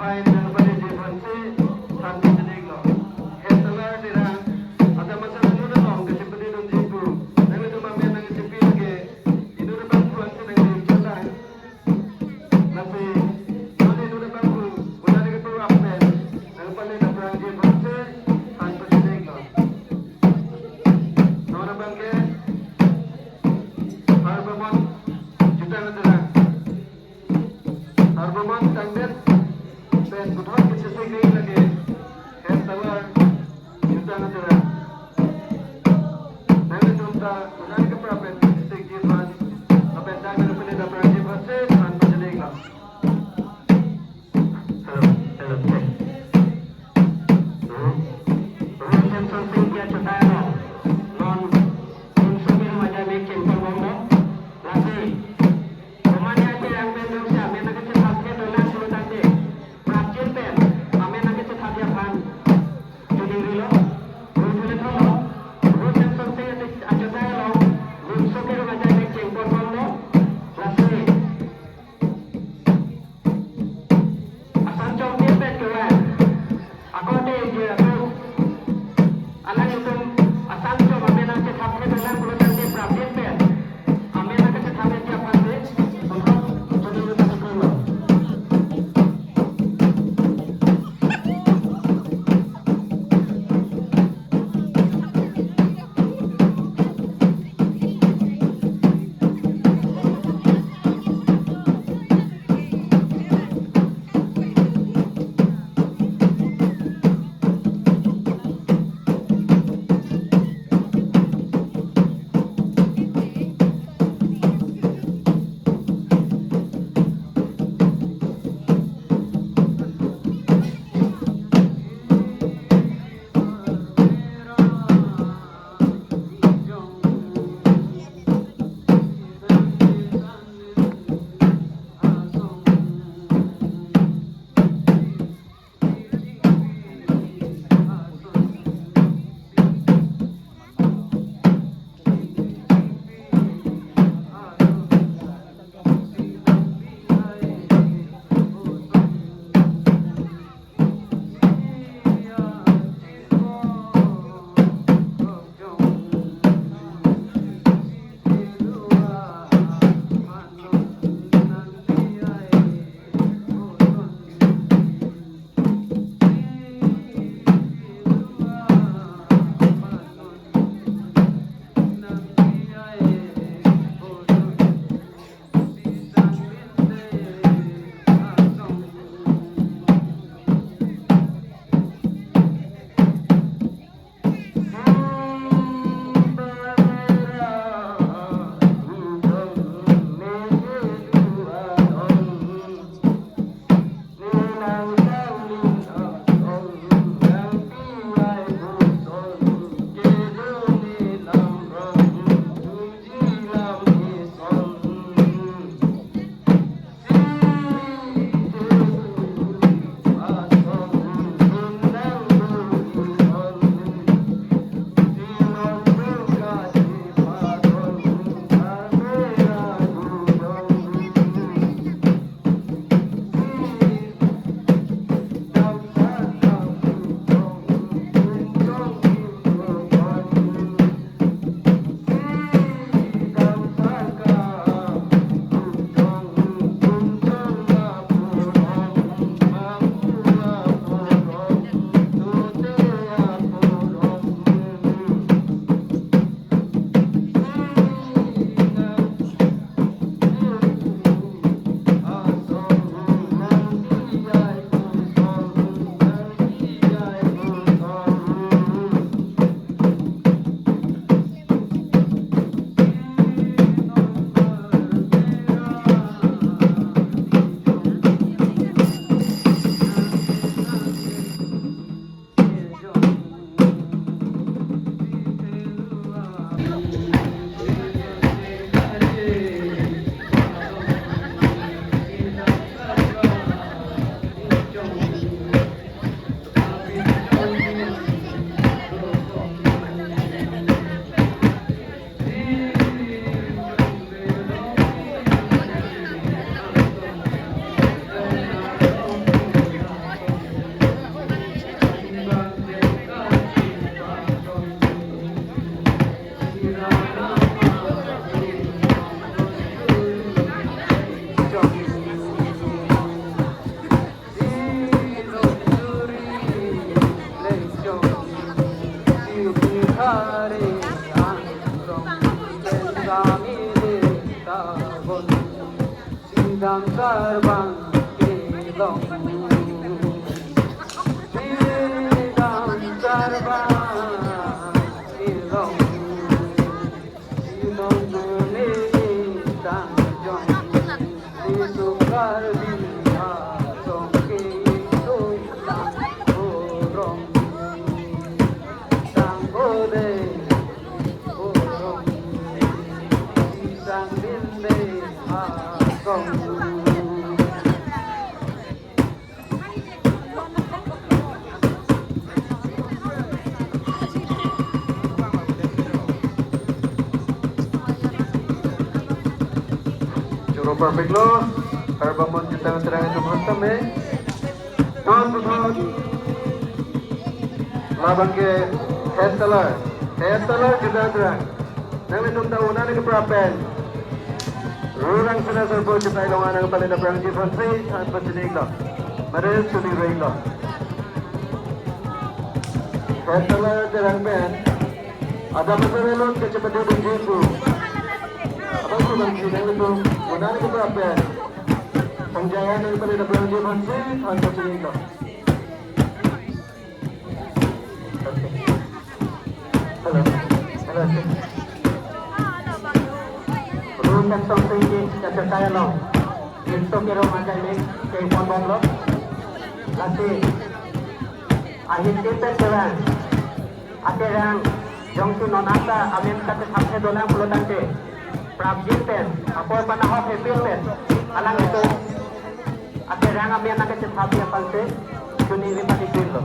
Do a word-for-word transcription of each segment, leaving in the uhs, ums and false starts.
Hai, nangpaleji aphansi than pajir-iklo. Head teller Terang, atam asa inut along kachepale dunji pu, nanglitum amen nangchepi lake, inut abang pu ansi nangli cholang. Lasi, non inut abang pu, unan ke pu apen, nangpale daprangji aphansi than pajir-iklo. Non abang ke, Harbamon Jutang Terang. Harbamon Tangdet pen puthot kachesik lake head teller Jutang Terang. Nanglitum ta unan ke pra pen kachesik ji aphan, lapen dak nangpale daprangji aphansi than pajir-iklo. Hello, hello, check. Road Samson Sing ke achutai along, non Lumsoke Rong Ajamek chengpon bomlo. Lasi, komane ate ang pen dong si amen nangkachethapkhe dolang pulo tangte, prapjin pen amen nangkachethapji aphan choningrilo. Road hule tholo, Road Samson Sing achutai along, Lumsoke Rong Ajamek chengpon bomlo. Lasi, Asam Chom tin pen kevan. Ako te je ako. Alanglitum Asam Chom amen nangchethapkhe dolang pulo tangte prapjin pen amen nangkachethapji aphansi, untuk jadi lupa sekolah. Dam sarbang kelong. Dam sarbang kelong. Inong duni tang jong. Isu Karbi asong ke isu lang borong. Sang bode borong. Sang binde asong. Choro parpiklo, karbamon kita terang itu mantap eh. Tahun tahun. Labang ke head teller, head teller kita terang. Nanglitum ta un'an ke prapen. Rurang sana serbo cetai longa nang paling daprang ji fansi, tan pachining lo. Mari suning ring lo. Head teller terang pen. Ada pasal elon kecil peti dan jitu. Apa sudah nanglitum un'an ke prapen. Pangjaya nang paling daprang ji fansi, tan pachining lo. Hello. Hello. Room kan song sing ke kacakaya long. Itu kiro makai ni ke phone bomb lo. Lasi. Ahin tipet jalan. Aterang. Jongsi non asa amen kate thaphe dolang pulo tangte. Prapjin pen. Apor panahok hepil pen. Alanglitum. Aterang amen nang kachethap ya pangse. Suning ri pati lo.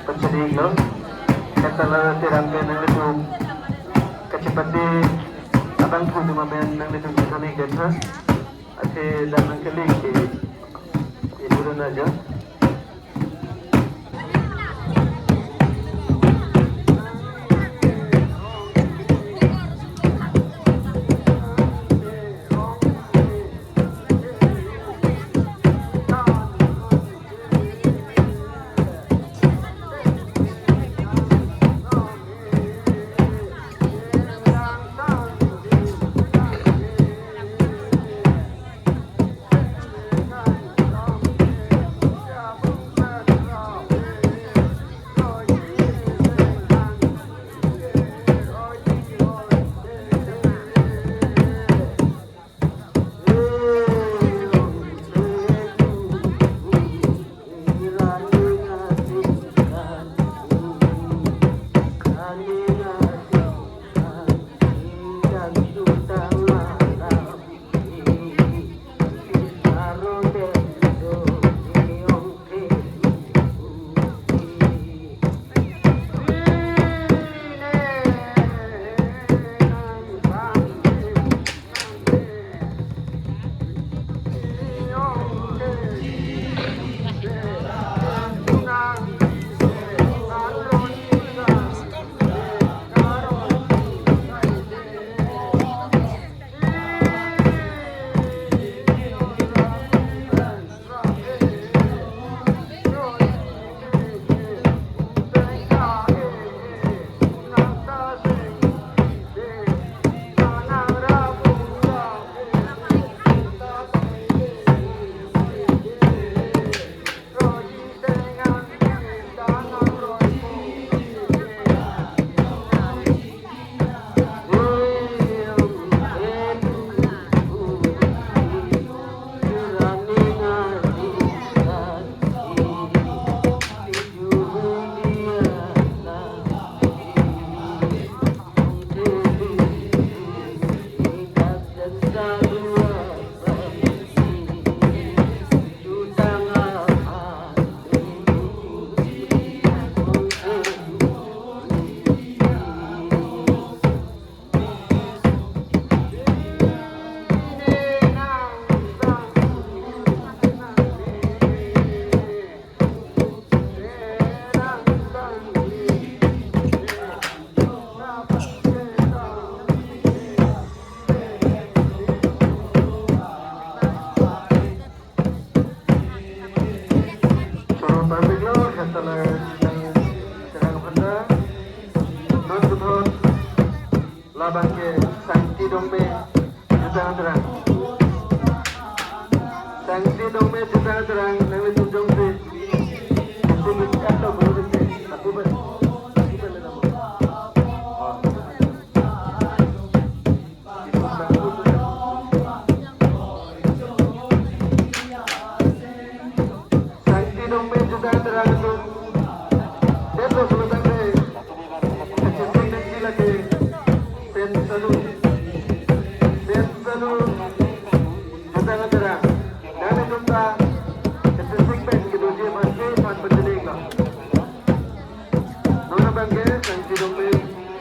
Pachining lo, kata la terang ke nanglitum kachepate abang phu duma men nanglitum kethani ketha, ate dan nangkeli ke ibu dan aja. Parpiklo, hetalar Jutang Terang aphanta. Non puthot labang ke Sangti Dongme Jutang Terang. Sangti Dongme Jutang Terang, nanglitum jongsi. Sangti Dongme Jutang Terang. Sangti Dongme Jutang Terang atum. Pen lo pulo tangte. Kachesik nangji lake. Pen salu. Pen salu. Jutang Terang. Nanglitum ta. Kachesik pen kedoji aphan ke aphan penjening lo. Non abang ke Sangti Dongme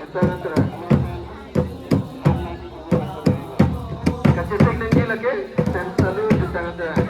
Jutang Terang. Kachesik nangji lake, pen salu Jutang Terang.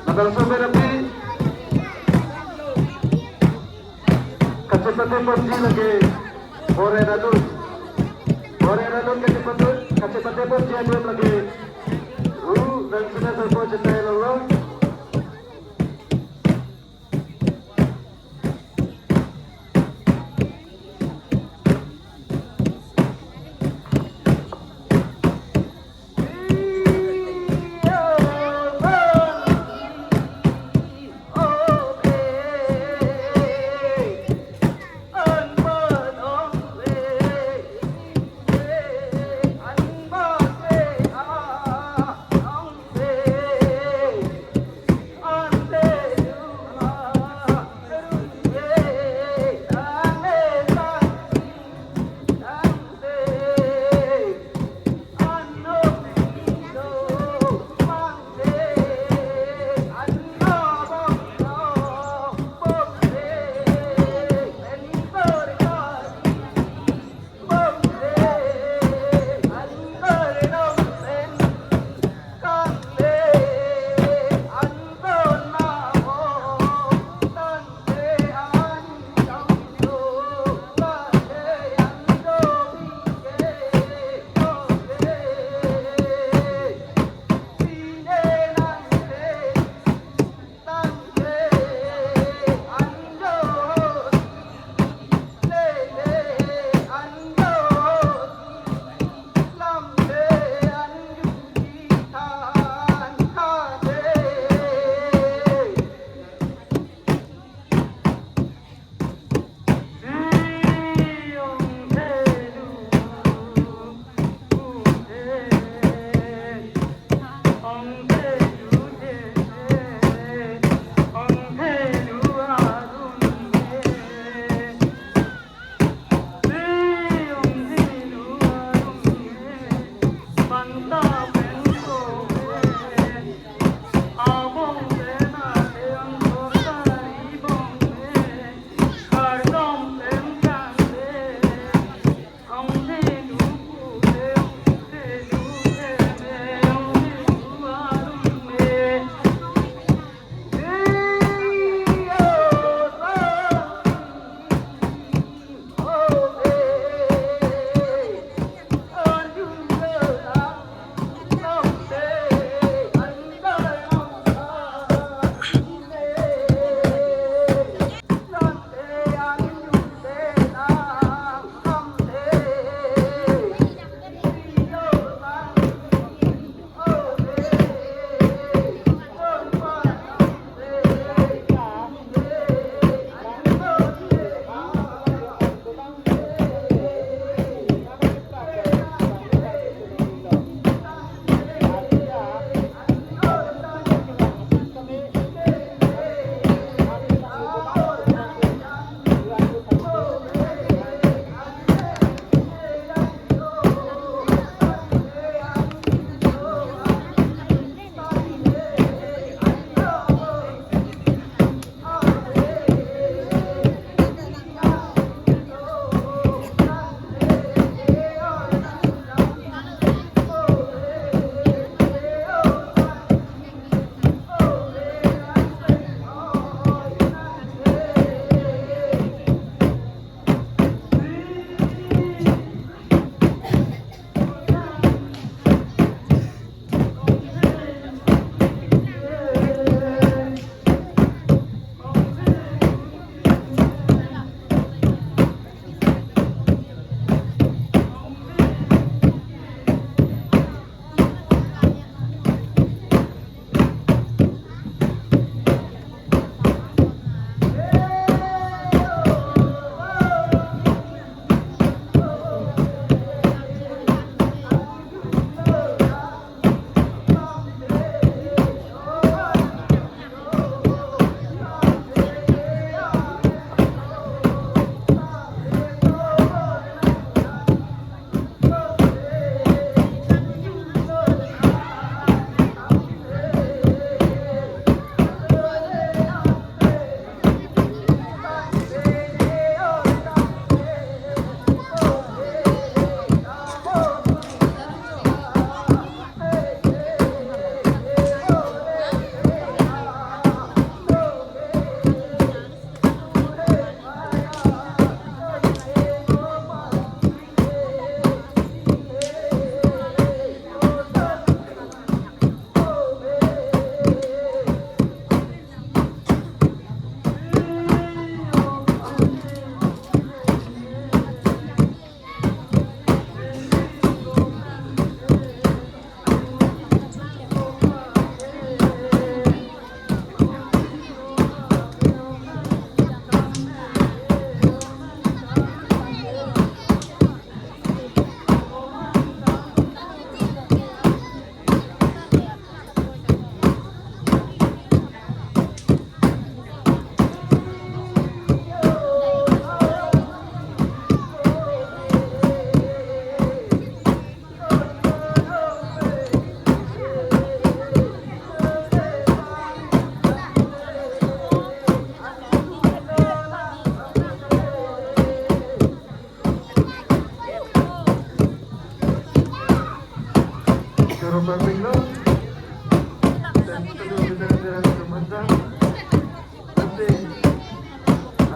Labangso pen aphi kachepate ponji lake Boren Alun. Boren Alun kachepate, kachepate ponji atum lake Ru Rangsina Sarpo Chetai Longlo.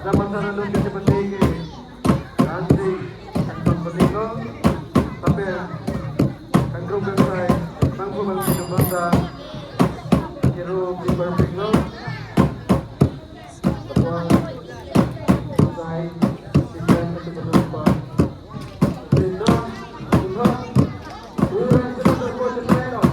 Ada masalah dong kita penting ke. Nanti akan penting dong. Tapi kan grup yang saya bangku bangku bangsa. Kiru di perfect dong. Sebuah saya tidak betul-betul lupa. Pindah, pindah. Udah kita berbuat yang lain dong.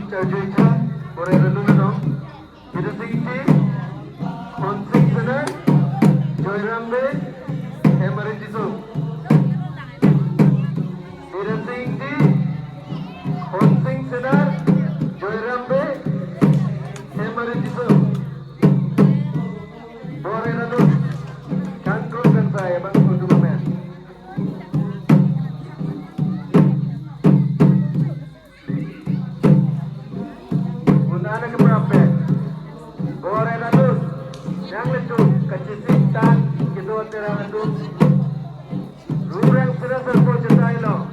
Charjuichan, Bor-i Radun along, Bidya Sing Ingti, Khonsing Senar, Joyram Bey, Hemarit Tisso. Bidya Sing Ingti, Khonsing Senar, Joyram Bey, Hemarit Tisso. Bor-i Radun, kangkro kangsai abang kedua amen. Un-an akepra pen Bor-i Radun nanglitum kachesik tan kedo terang atum Rureng Sera Serpo Chetai along.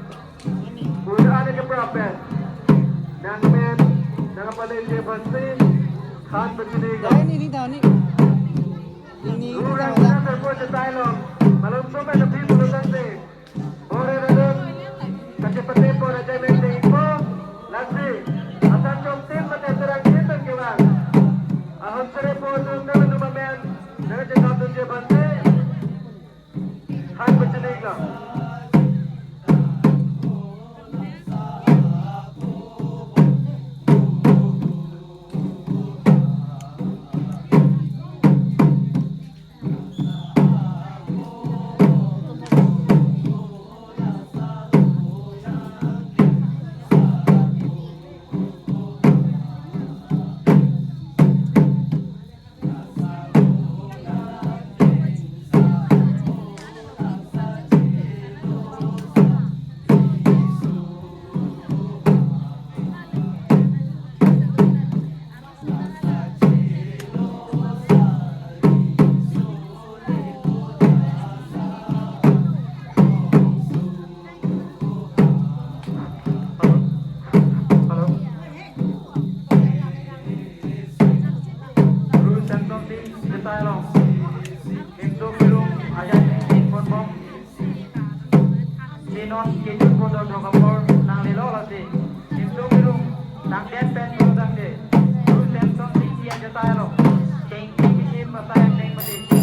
Un-an akepra pen nangmen nangpale je bansi than pachini ga. Dai ni, ni dai ni. Ni, ni Rureng dai. Sera Serpo Chetai along malomso pen aphi pulo tangte Bor-i Radun kachepate pon ajai mente ingpo. Lasi Assam Chomtin mate Terang Cheten kevang ahon sere po atum nangtum amen nangchethan dunji aphansi than pachini ga. Hello. Rureng Sera Serpo Chetai along Hemtun Kirung ajai mente ingponbom. Chinon kejut bodo drok apor nanglelo lasi Hemtun Kirung tangdet pen pulo tangte Rureng Sera Serpo Chetai along chengki kisi pasai angdeng mati.